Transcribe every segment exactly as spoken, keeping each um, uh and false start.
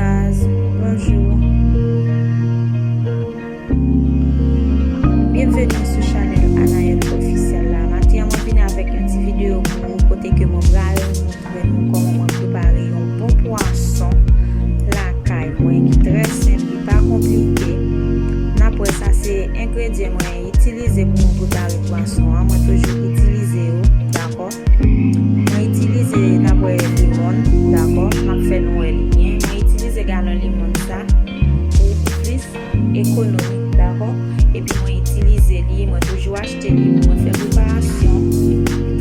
Baz, bonjou. Byenveni sou chanèl Anaëlle Officiel la. Maten an, mwen vini avèk yon ti videyo pou nou kote ke mwen pral montre nou kòman mwen prepare yon bon pwason lakay mwen ki trè senp, li pa konplike. N ap wè sa se engredyan mwen itilize pou mwen prepare pwason an. Mwen toujou itilize yo, dakò? Mwen itilize, n ap wè limon, dakò? M ap fè nou wè li byen. Mwen itilize galon limon sa pou plis ekonomik, dakò? Epi mwen itilize li, mwen toujou achte li pou mwen fè preparasyon,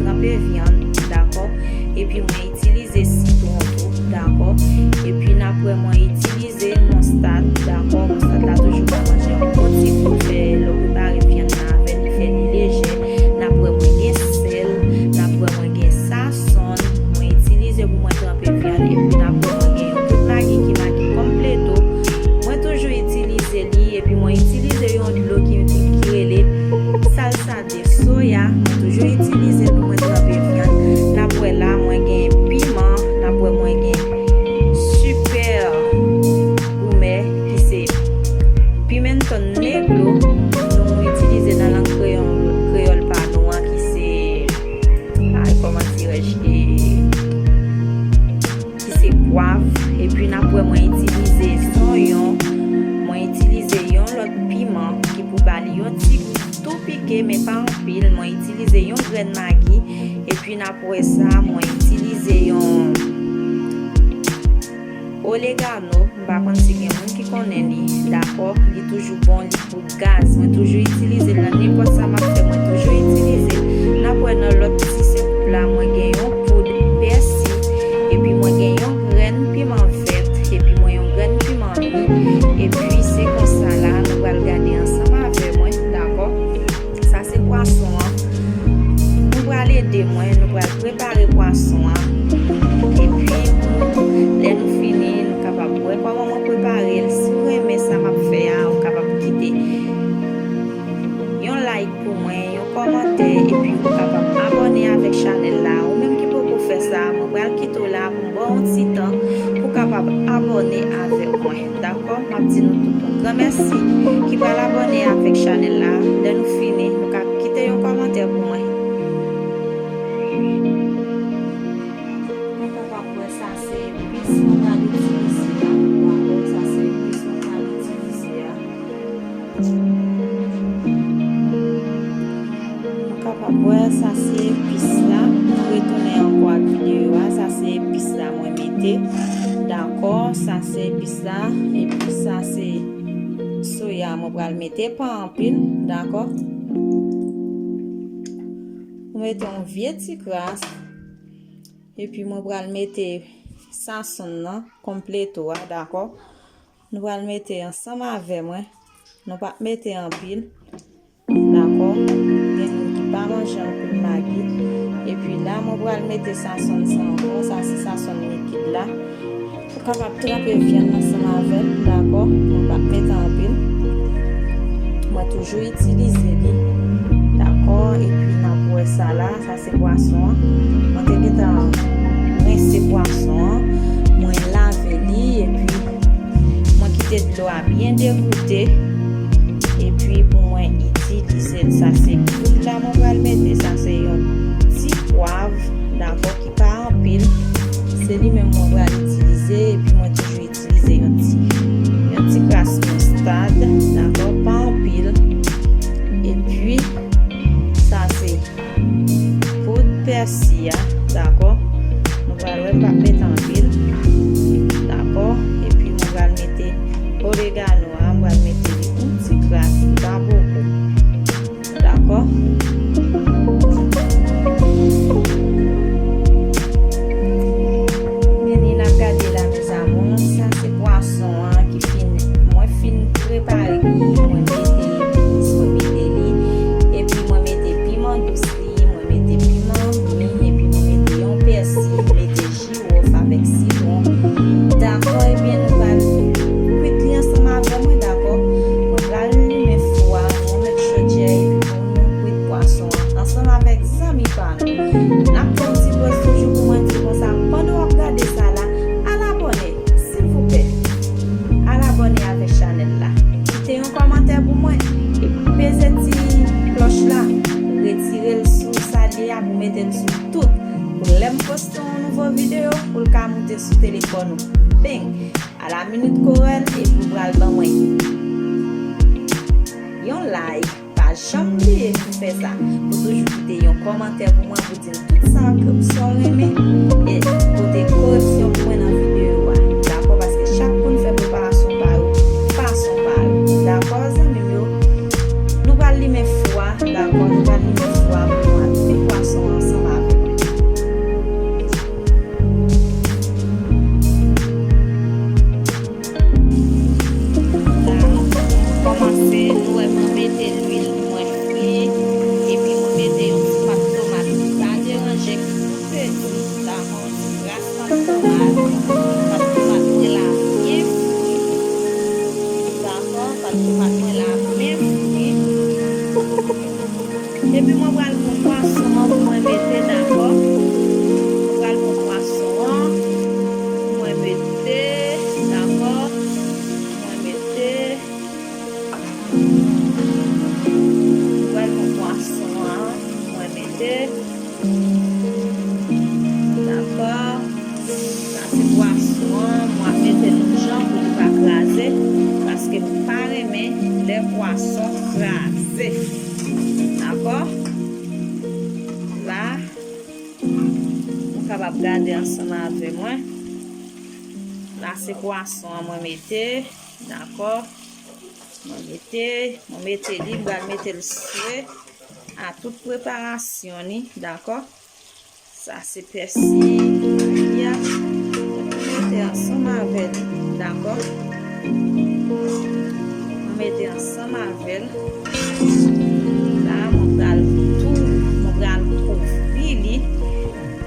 tranpe vyann, dakò? Epi mwen itilize sitwon tou, dakò? Epi n ap wè mwen itilize mousta, dakò? Mousta la toujou ka manje yon bon ti gout, fè lè w prepare vyann nan avè l, li fè li lejè. N ap wè mwen gen sèl, n ap wè mwen gen sazon, mwen itilize pou mwen tranpe vyann, epi n ap wè mwen gen yon poud magi ki magi konpleto. Mwen toujou itilize li, epi mwen itilize yon dlo ki, ki rele salsa de soya. Mwen toujou itilize pou mwen tranpe vyann. N ap wè la, mwen gen piman, n ap wè mwen gen super gourmet ki se pimentón negro, nou itilize nan lang kreyòl, kreyòl pa nou an, ki se, ay, kòman dirais-je, e, ki se pwav. Epi n ap wè mwen itilize zonyon, mwen itilize yon lòt piman ki pou ba li yon ti gou tou pike, men pa anpil. Mwen itilize yon grenn magi, epi n ap wè sa, mwen itilize yon oregano, m pa konn si gen moun ki konnen li, dakò? Li toujou bon, li pou gaz. Mwen toujou itilize l nan nenpòt sa m ap fè, mwen toujou itilize l. N ap wè nan lòt ti sekoup la, mwen gen yon poud pèsi, epi mwen gen yon grenn piman vèt, epi mwen yon grenn piman mi, epi se konsa la, nou pral gade ansanm avè mwen, dakò? Sa se pwason an. Nou pral ede mwen, nou pral prepare pwason an. Epi, lè nou fini, nou kapab wè kòman mwen prepare l. Si w renmen sa m ap fè a, ou kapab kite yon like pou mwen, yon kòmantè, epi ou kapab abòne avèk chanèl la. Ou menm ki poko fè sa, mwen pral kite w la pou m ba w yon ti tan pou w kapab abòne avèk mwen. Dakò? M ap di nou tout yon gran mèsi ki pral abòne avèk chanèl la. Lè nou fini, nou ka kite yon kòmantè pou mwen. Nou kapab wè sa se epis mwen pral itilize a. Dakò, sa se epis mwen pral itilize a. Nou kapab wè sa se epis la. Nou retounen ankò ak videyo a. Sa se epis la mwen mete. Dakò, sa se epis la. Epi sa se soya mwen pral mete, pa anpil, dakò? Mwen mete yon vye ti kras. Epi mwen pral mete sazon nan konpleto a, dakò? Nou pral mete ansanm avè mwen. Nou p ap mete anpil. Dakò? Gen moun ki pa manje anpil magi. Epi la, mwen pral mete sazon sa ankò. Sa se sazon likid la. Ou kapab tranpe vyann ansanm avè l, dakò? Mwen p ap mete anpil. Mwen toujou itilize li. Dakò? Epi n ap wè sa la. Sa se pwason an. Mwen te gentan rense pwason an. Mwen lave li epi mwen kite dlo a byen degoute. Epi pou mwen itilize l, sa se poud la mwen pral mete. Sa se yon ti pwav, dakò, ki pa anpil. Se li menm mwen pral itilize. Epi mwen toujou itilize yon ti, yon ti kras moustad, dakò, pa anpil. Epi sa se poud pèsi a, dakò? Nou pral wè m p ap mete anpil, dakò? Epi mwen pral mete oregano a, m pral mete li yon ti kras, li pa bokou, dakò? a la minit korèl, epi w pral ban mwen yon like. Pa janm bliye pou fè sa. Pou toujou kite yon kòmantè pou mwen, pou di m tout sa ke, sa w renmen, e pote koreksyon pou mwen nan videyo a. Dakò? Paske chak moun fè preparasyon pa yo, fason pa yo. Dakò, zanmi m yo? Nou pral limen fou a, dakò? Nou pral limen fou a pou nou admit pwason an ansanm avè mwen. Kòmanse, nou wè mwen mete lwil mwen fri, epi mwen mete yon ti pat tomat. Pa deranje ki tou peti, dakò, yon ti gras pat tomat. Pat tomat mwen la byen fri. Dakò, pat tomat mwen la byen fri. Epi mwen pral pran pwason an pou mwen mete, dakò? Mwen pral pran pwason an pou mwen mete, dakò? Mwen mete. Mwen pral pran pwason an pou mwen mete. Dakò? Sa se pwason an, mwen ap mete l yon jan pou li pa kraze, paske m pa renmen lè pwason kraze. Dakò? La, ou kapab gade ansanm avè mwen. La se pwason an mwen mete, dakò? Mwen mete, mwen mete li, m pral mete l swe a tout preparasyon ni, dakò? Sa se pèsi, layi a. Mwen mete ansanm avè li, dakò? Mwen mete ansanm avè l. La, mwen pral tou, mwen pral kouvri li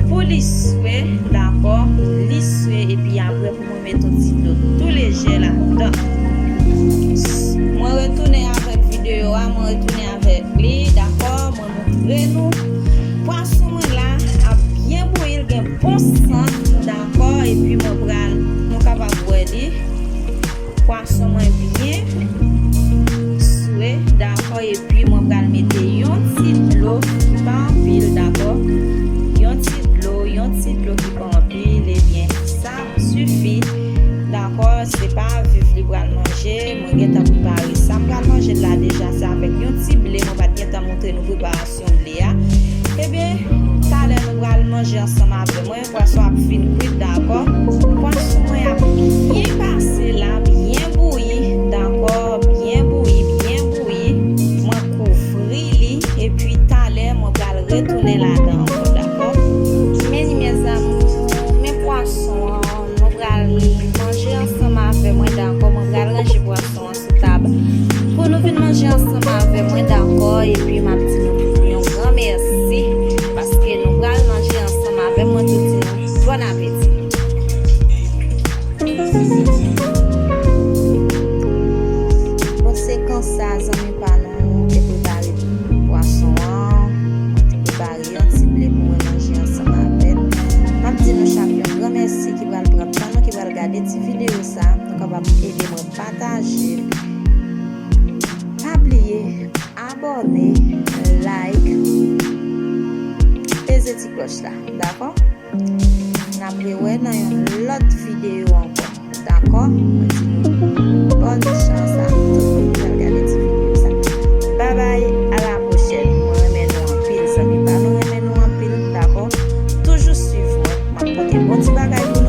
pou li swe, dakò? Li swe, epi apre pou mwen met yon ti dlo tou lejè ladan. Mwen retounen avèk videyo a, mwen retounen avèk li, dakò? Mwen montre nou pwason mwen la ap byen bouyi, l gen bon sant, dakò? Epi mwen pral, nou kapab wè li. Pwason mwen byen swe, dakò? Epi mwen pral mete yon ti dlo ki pa anpil, dakò? Yon ti dlo, yon ti dlo ki pa anpil, ebyen, sa ap sifi, dakò? Se pa viv li pral manje, mwen gentan prepare sa. M pral manje l la deja, se avèk yon ti ble, mwen pa t gentan montre nou preparasyon ble a. Ebyen, talè nou pral manje ansanm avè mwen. Pwason ap fin kwit, dakò? Pwason mwen ap byen pase la, byen bouyi, dakò? Byen bouyi, byen bouyi. Mwen kouvri li, epi talè mwen pral retounen ladan ankò, dakò? Men li, mes amours, men pwason an, nou pral manje ansanm avè mwen, dakò? Mwen pral ranje pwason an sou tab pou nou vin manje ansanm avè mwen, dakò? Epi m ap di nou yon gran mèsi paske nou pral manje ansanm avè m. Mwen tou di nou bon apeti. Bon, se konsa, zanmi pa nou, te prepare pwason an, mwen te prepare yon ti ble pou mwen manje ansanm avè l. M ap di nou chak yon gran mèsi ki pral pran tan nou, ki pral gade ti videyo sa. Nou kapab ede mwen pataje. Pa bliye abòne, like, peze ti klòch la, dakò? N ap rewè nan yon lòt videyo ankò, dakò? Mwen di nou bòn chans a tout moun ki pral gade ti videyo sa. Babay, a la pwochèn. Mwen renmen nou anpil, zanmi pa nou, renmen nou anpil, dakò? Toujou swiv mwen, m ap pote bon ti bagay pou nou.